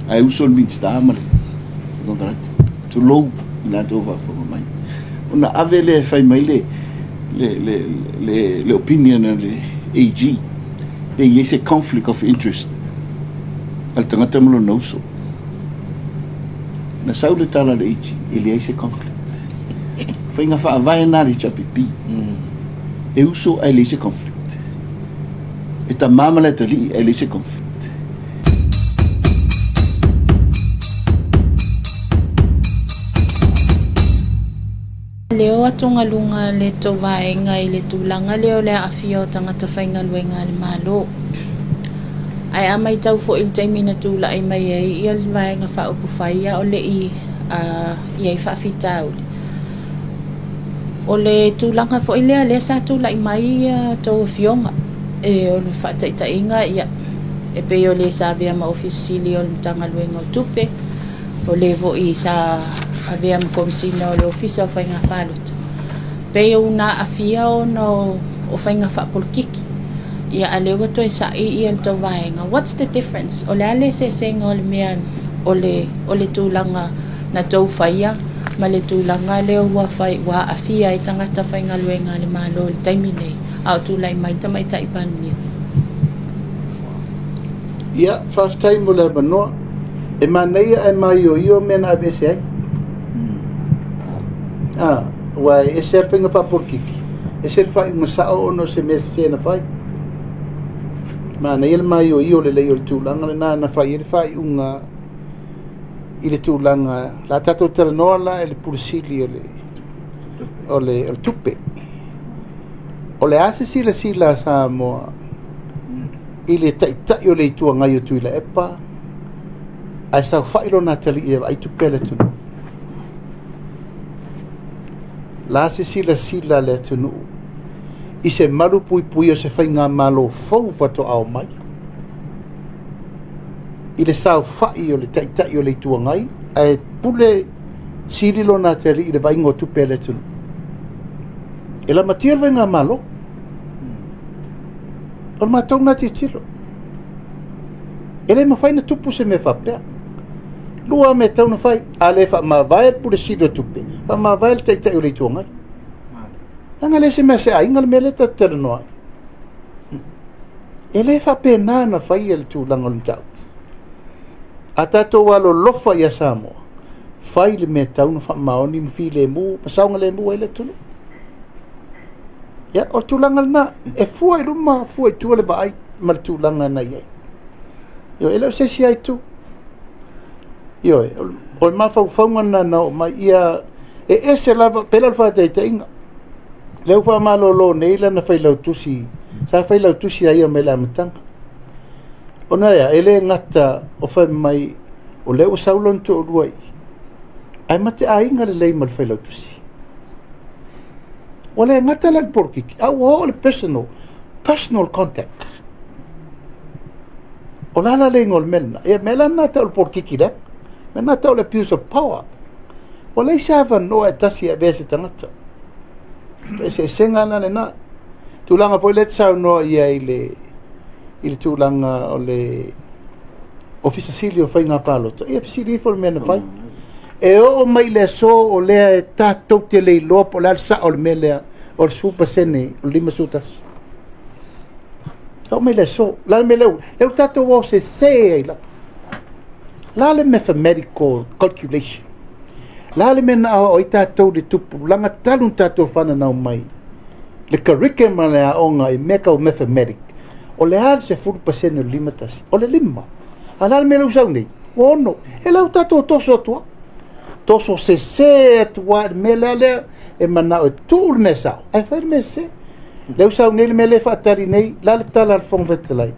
Ae uso le Minisita ma le konekarate, tulou i latou o faafofoga mai. Ona ave lea e fai mai le, le, le, le, le opinion a le AG, pe i ai se conflict of interest a le tagata ma lona uso. Na sau le tala a le AG, e leai se conflict. Faiga faavae na a le HRPP. E uso ae leai se conflict. E tama ma le atalii ae leai se conflict. Leo atugaluga le tou vaega i le tulaga lea o le aafia o tagata faigaluega a le Malo. Ae a matau foi i le taimi na tulai mai ai ia le Vaega Faaupufai a o le i i ai faafitauli, o le tulaga foi lea lea sa tulai mai ia tou afioga e o le faataitaiga ia e pei o le sa avea ma Ofisa Sili o le Matagaluega o Tupe, o le foi sa avea ma Komesina o le Ofisa o Faiga Palota, pei ona aafia ona o faiga faapolokiki. Ia a lea ua toe sa'i ia le tou vaega. What's the difference? O le a le eseesega o le mea o le, o le tulaga na tou faia ma le tulaga lea ua fai, ua aafia ai tagata faigaluega a le Malo i le taimi nei, a o tulai mai le Tamaitai Palemia? Ia, faafetai mo le avanoa. E manaia ae maioio mea na aveese ai. A, aua e ese lava le faiga faapolokiki, ese le faaiuga sao ona o se mea sese na fai. Manaia le maioio lelei o le tulaga lena na fai ai le faaiuga i le tulaga, la tatou talanoa la i le Pule Sili o le, o le, o le Tupe. O le a se silasila a Samoa i le Taitai o le Itu Agai o Tuilaepa ae saofai lona atalii e vaai tupe a le atunuu? La se silasila a le atunuu i se malu puipuia o se faigamalo fou faatoa omai i le saofai o le Taitai o le Itu Agai ae pule sili lona atalii i le vaaiga o tupe a le atunuu? E lamatia le faigamalo. O le matou lena tilotilo. E le mafai ona tupu se mea faapea. Lua mea e tatau ona fai, a le faamavae le Pule Sili o Tupe, faamavae le Taitai o le Itu Agai. Leaga e le o se mea a se aiga le mea lea tatou te talanoa ai. E le faapena ona faia le tulaga o le mataupu. A tatou alolofa ia Samoa, fai le mea e tatau ona faamaoni ma filemu ma saogalemu ai le atunuu. Ia, o le tulaga lena, e fua i luma, fua i tua le vaai ma le tulaga na i ai. Ioe, e le o se isi lava itu. Ioe, o le mafaufauga lena na oo mai, ia e ese lava, pei la o le faataitaiga, lea ua faamalolo nei lana failautusi, sa failautusi a ia mai le amataga. Ona e a? E le gata o fai mai o lea ua sau lona toalua i i, ae ma te aiga lelei ma le failautusi. Ua le gata la i le polokiki, a ua oo i le personal, personal contact. O le a la le igoa o le mea lena? Ia, mea la lena e tau o le polokiki leaga. Mea lena e tau o le abuse of power. Ua leai se avanoa e tasi e avea se tagata. O le eseesega la lena. Tulaga foi lea e te saunoa i ai i le, i le tulaga o le Ofisa Sili o Faiga Palota, ia fesili ifo i le mea na fai. E oo mai i le aso o lea e tatou te le iloa po o le a le sao o le mea lea o le 10% o le 51. E oo mai i le aso, o le a le mea lea ua tatou o sese ai lava? O le a le mathematical calculation? O le a le mea na aoao ai tatou i le tupulaga talu ona tatou fananau mai le curriculum a le aoga i mea tau mathematics? O le a le 10% o le 51? O le 5. A o le a le mea lea ua sau nei? Ua 6. E le ua tatou toso atu lava. Toso sese atu lava i le mea lea lea e manao e tuu le mea sao ae fai le mea sese. Lea ua sau nei le mea lea e faatali nei, o le a le tala a le Fofoga Fetalai?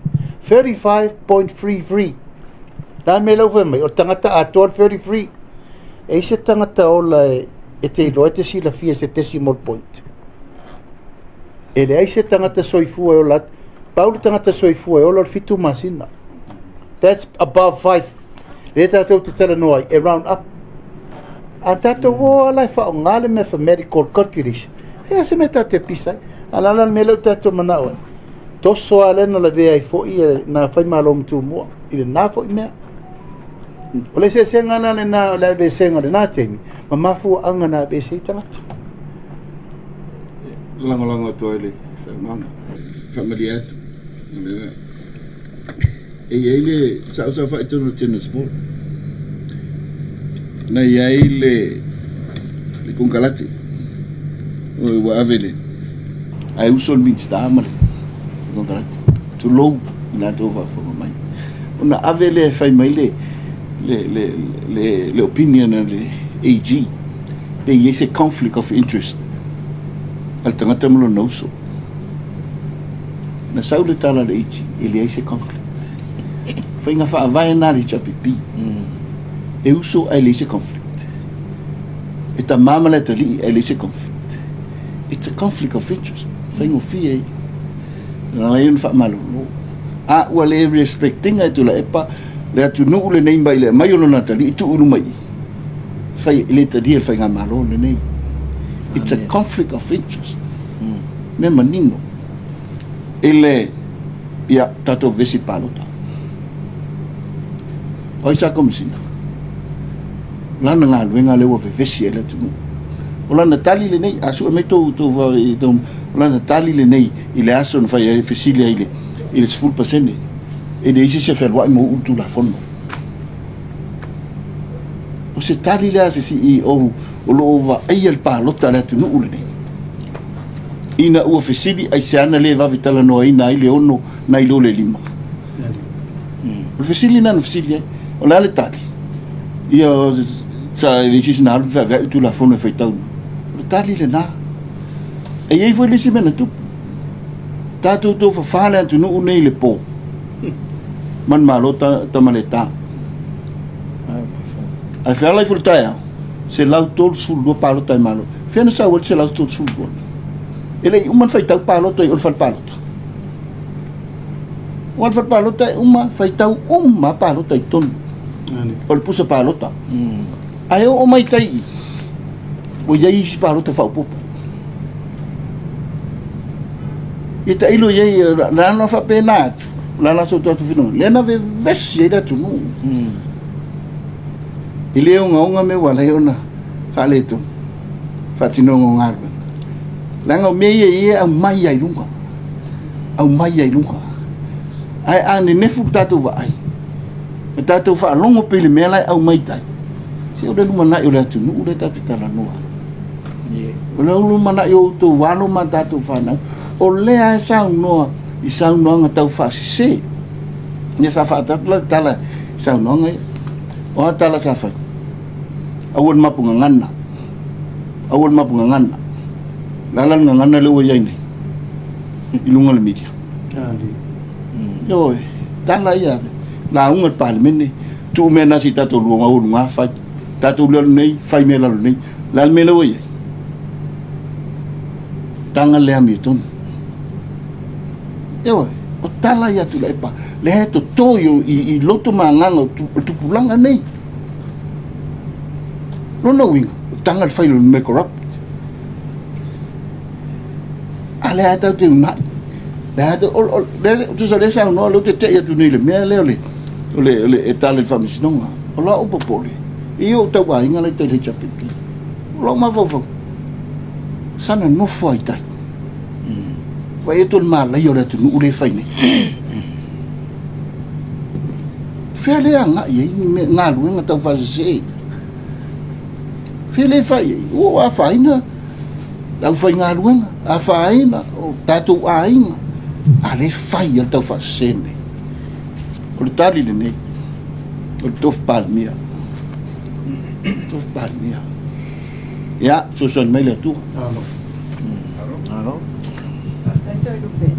35.33. O le a le mea lea ua fai mai? O le tagata atoa le 33. E i ai se tagata ola e te iloa e te silafia i se decimal point? E leai se tagata soifua e ola atu. Pau le tagata soifua e ola o le 7 masina. That's above 5. Lea tatou te talanoa ai, e round up. A tatou o ala e faaaoga le mathematical calculation, e a se mea tatou te pisa ai. A la la le mea lea ua tatou manao ai. Toso lava lea na lavea ai foi nā faimalo ma Tumua i lena foi mea. O le eseesega la lena o le aveesega o lena taimi ma mafuaaga na aveese ai tagata. Lagolago atu ai le saunoaga. Faamalie atu, o lea e i ai le sa ou saofai i totonu o le Tennis Board. Na i ai le le konekarate ua ave le ae uso le Minisita ma le konekarate, tulou i latou faafofoga mai. Ona ave lea e fai mai le le le le le opinion a le AG pe i ai se conflict of interest a le tagata ma lona uso. Na sau le tala a le AG, e leai se conflict. Faiga faavae na a le HRPP. E uso ae leai se conflict. E tama ma le atalii ae leai se conflict. It's a conflict of interest. Faigofie ia. Na ala ai ona faamalolo. A ua le respect ina e Tuilaepa le atunuu lenei mai le aumai o lona atalii tuu i luma i i. Fai, e le talia le faigamalo lenei. It's a conflict of interest. Mea manino. I le, ia, tatou vevesi palota. O ai sa Komesina? O lana galuega lea ua vevesi ai le atunuu. O lana tali lenei, a sue mai tou, tou, tou, o lana tali lenei i le aso na fai ai, fesili ai i le, i le 10%. E leai se isi e fealuai ma uu le Tulafono. O se tali lea a se CEO o lo o vaaia le palota a le atunuu lenei. Ina ua fesili aisea na le vave talanoaina ai le 6 nai lo le 5. O le fesili lena na fesili ai. O le a le tali? Ia, sa e leai se isi na alu feaveai le Tulafono e faitau. O le tali lena. E i ai foi le isi mea na tupu. Tatou tofafa le atunuu nei i le po. Manumalo Tamaleta. Ae feala ifo i le taeao, 132 palota e malo. Fea na sau ai le 132? E le i uma ona faitau palota i o le fale palota. O le fale palota e uma, faitau uma palota i totonu. O le pusa palota. Ae oo mai tai i, ua i ai isi palota faaopoopo. Ia tailo i ai, na ona faapena atu, o le a la so tatou finagalo, lea na vevesi ai le atunuu. E le ogaoga mea ua ala ai ona faaletonu faatinoga o galuega. Leaga o mea ia e aumai lava i luga, aumai lava i luga. Ae a nenefu le tatou vaai, ma tatou faalogo pea i le mea la e aumai i tai, se o le lumanai o le atunuu lea tatou te talanoa ai. O le lumanai o outou alo ma tatou fanau, o lea e saunoa i saunoaga tau faasese. Ia sa faatatu la le tala i saunoaga ia. O a tala sa fai? Aua le mapu gagana. Aua le mapu gagana. Le a la le gagana lea ua i ai nei i luga o le media? Ioe, tala ia lauga le Palemene, tuu mea na se i tatou luga o luga fai. Tatou lalo nei, fai mea lalo nei. Le a le mea lea ua i ai? Taga le amiotonu. Ioe, o tala ia Tuilaepa, lea e toto i, i, i loto ma agaga o tupulaga nei. Lona uiga, o taga le fai o le mea corrupt. A lea e tatou te unai. Lea o, o, lea, tusa lea saunoa, lea ou te tei atu nei i le mea lea o le, o le, o le, e tala i le faamasinoga. O lau popole, i ou tau aiga la i tai i le HRPP. O lou mafaufau, sana nofo ai tai. Fai atu o le malaia o le atunuu lea e fai nei. Fea lea agai ai ni galuega tau faasese. Fea lea fai ai, ua afaina le aufaigaluega, afaina o tatou aiga, a lea fai ai le tau faasese nei. O le tali lenei, o le tofi Palemia. Tofi Palemia. Ia, fesoasoani mai le Atua. Malo. Malo. Faafetai Toelupe.